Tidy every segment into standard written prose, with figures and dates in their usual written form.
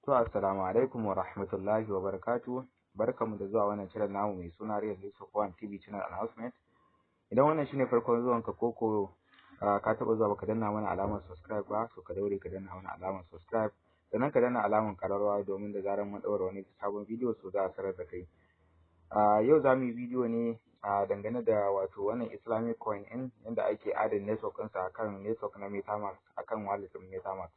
To, assalamu alaikum wa rahmatullahi wa barakatuh. Barkanmu da zuwa wannan channel namu mai suna Real Yusuf One TV channel announcement. Idan wannan shine farkon zuwan ka koko ka taɓa zuwa baka danna mana alamar subscribe ba, so ka daure ka danna mana alamar subscribe. Sannan ka danna alamar ƙararrawa domin da zarar mun ɗaura wani sabon bidiyo, so za a sanar da kai. Yau za mu yi bidiyo ne dangane da wato wannan Islamic coin ɗin, yanda ake adding network ɗinsa akan network na MetaMask, akan wallet ɗin MetaMask.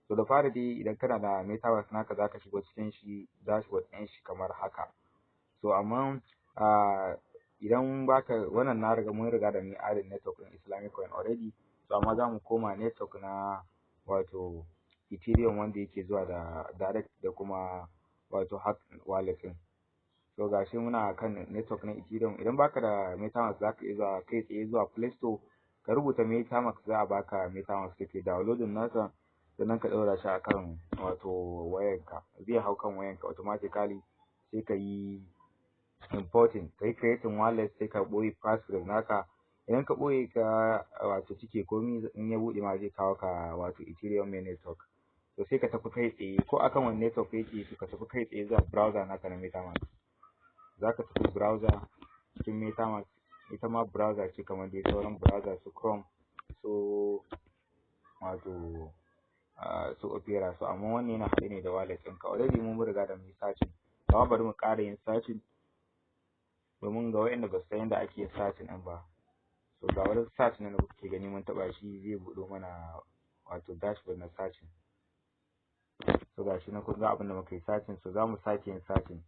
To, da fari dai, idan kana da MetaMask naka, zaka shigo cikin shi dashboard ɗin shi kamar haka. So amma idan baka wannan, na riga mun riga da mun yi adding network ɗin Islamic coin already. So amma za mu koma network na wato Ethereum wanda yake zuwa da direct da kuma wato hak wallet ɗin. So gashi muna kan network na Ethereum. Idan baka da MetaMask, zaka iya zuwa kai tsaye zuwa Play Store, ka rubuta MetaMask, za a baka MetaMask, kake downloading nasa, sannan ka ɗaura shi akan wato wayanka. Zai hau kan wayanka automatically. Sai ka yi importing, ka yi creating wallet, sai ka ɓoye passphrase naka. Idan ka ɓoye, ka wato cike komi, in ya buɗe ma, zai kawo ka wato Ethereum main network. To, sai ka tafi kai tsaye, ko akan wani network yake, so ka tafi kai tsaye zuwa browser naka na MetaMask. Zaka tafi browser cikin MetaMask. Ita ma browser ce kamar dai sauran browser, su Chrome, su wato su Opera. So amma wannan yana haɗe ne da wallet ɗinka. Already mun riga da mun yi searching, amma bari mu ƙara yin searching domin ga waƴanda basu san yadda ake searching ɗin ba. So ga wurin search nan da kuke gani, mun taɓa shi, zai buɗo mana wato dashboard na searching. So gashi nan, kun ga abin da muka yi searching. So za mu sake yin searching,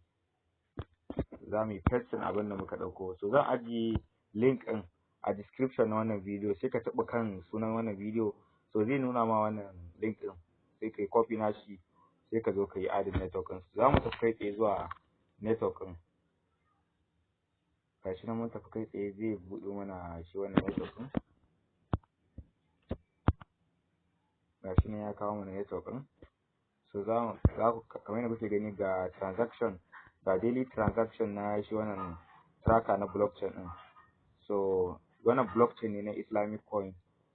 za mu yi pasting abin da muka ɗauko. So zan ajiye link ɗin a description na wannan video. Sai ka taɓa kan sunan wannan video, so zai nuna ma wannan link ɗin, sai kai copy nashi, sai ka zo ka yi adding network ɗin. Za mu tafi kai tsaye zuwa network ɗin. Gashi nan mun tafi kai tsaye, zai buɗo mana shi wannan network ɗin. Gashi nan ya kawo mana network ɗin. So za mu za ku kamar yadda kuke gani, ga transaction, ga daily transaction na shi wannan tracker na blockchain ɗin. So wannan blockchain ne na Islamic coin.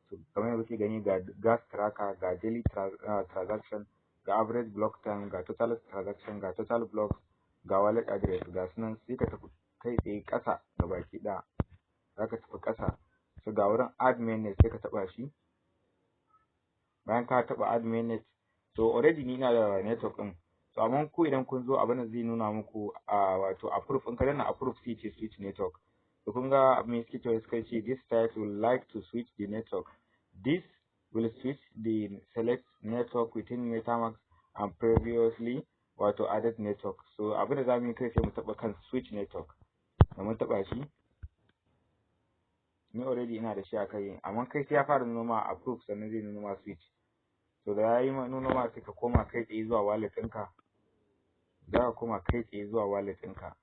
So kamar yadda kuke gani, ga gas tracker, ga daily transaction, ga average block time, ga total transaction, ga total blocks, ga wallet address, ga su nan. Sai ka tafi kai tsaye ƙasa gabaki ɗaya, zaka tafi ƙasa. So ga wurin add mainnet, sai ka taɓa shi. Bayan ka taɓa add mainnet, so already ni ina da network ɗin. So amma ku idan kun zo, abin da zai nuna muku a wato approve. In ka danna approve, sai ce switch network. To, kun ga me suke cewa? Suka ce, "This site will like to switch the network. This will switch the select network within MetaMask and previously wato added network." So abin da zamu yi kai sai mu taɓa kan switch network. Da mun taɓa shi, ni already ina da shi a kai, amma kai sai ya fara nuna ma approve, sannan zai nuna ma switch. So da yayi nuna ma, sai ka koma kai tsaye zuwa wallet ɗinka. Za ka koma kai tsaye zuwa wallet ɗinka.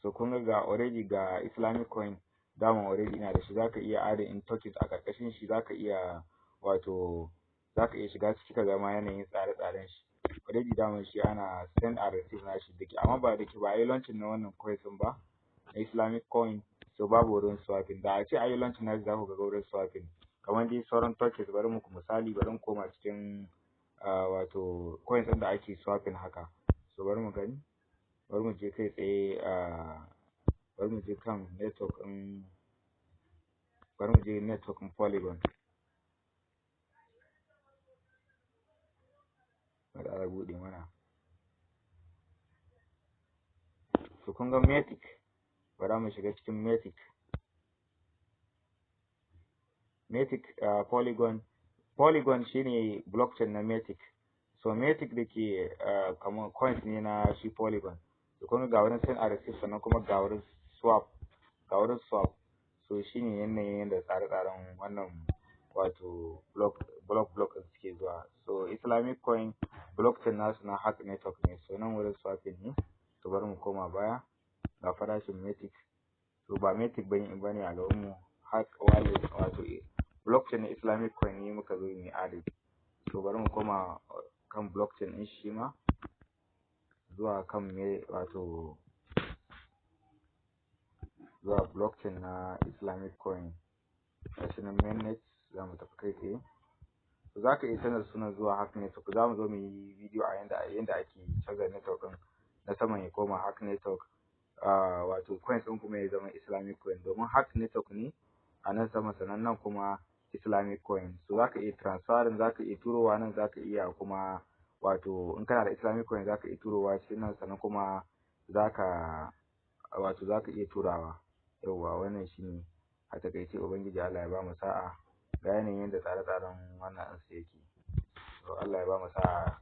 So kun ga already ga Islamic coin, daman already ina da shi. Zaka iya adding in tokens a ƙarƙashin shi. Zaka iya shiga ciki ka ga ma yanayin tsare-tsaren shi. Already daman shi ana send and receive nashi dake, amma ba dake ba a yi launching na wannan coins ɗin ba na Islamic coin, so babu wurin swapping. Da a ce an yi launching nashi, za ku ga wurin swapping kamar dai sauran tokens. Bari muku misali, bari mu koma cikin wato coins ɗin da ake swapping haka. So bari mu gani, bari mu je kai tsaye, bari mu je kan network ɗin, bari mu je network ɗin Polygon. Bari a buɗe mana. So kun ga Matic, bara mu shiga cikin Matic. Matic, Polygon. Polygon shine blockchain na Matic. So Matic da ke kamar coins ne na shi Polygon. So kun ga wurin send and receive, sannan kuma ga wurin swap, ga wurin swap. So shine yanayin yanda tsare-tsaren wannan wato block ɗin suke zuwa. So Islamic coin blockchain nasu na Hack network ne. So nan wurin swapping ne. So bari mu koma baya, ga farashin Matic. So ba Matic bane a gaban mu, Hack wallet, wato blockchain na Islamic coin ne muka zo mu yi adding. So bari mu koma kan blockchain ɗin shi ma, zuwa kan me, wato zuwa blockchain na Islamic coin. Gashi nan mainnet, za mu tafi kai tsaye. To zaka iya canza sunan zuwa Hack Network. Za mu zo mu yi bidiyo a yanda ake canza network ɗin na saman ya koma Hack Network, wato coins ɗin kuma ya zama Islamic coin, domin Hack Network ne a nan sama, sannan nan kuma Islamic coin. So zaka iya transferring, zaka iya turowa nan, zaka iya kuma, wato in kana da Islamic coin zaka iya turowa cikin nan, sannan kuma zaka, wato zaka iya turawa. Yawwa, wannan shine a taƙaice. Ubangiji Allah ya bamu sa'a. Ga yanayin yadda tsare-tsaren wannan ɗin su yake. To, Allah ya bamu sa'a.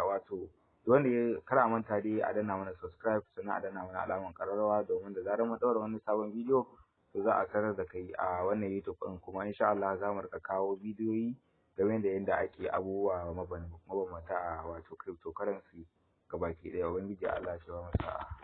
Wato wanda ya kar a manta dai a danna mana subscribe, sannan a danna mana alamar ƙararrawa, domin da zarar mun ɗaura wani sabon bidiyo to za a sanar da kai a wannan YouTube ɗin. Kuma insha Allah za mu riƙa kawo bidiyoyi game da yadda ake abubuwa mabambanta a wato cryptocurrency gabaki ɗaya. Ubangiji Allah shi bamu sa'a.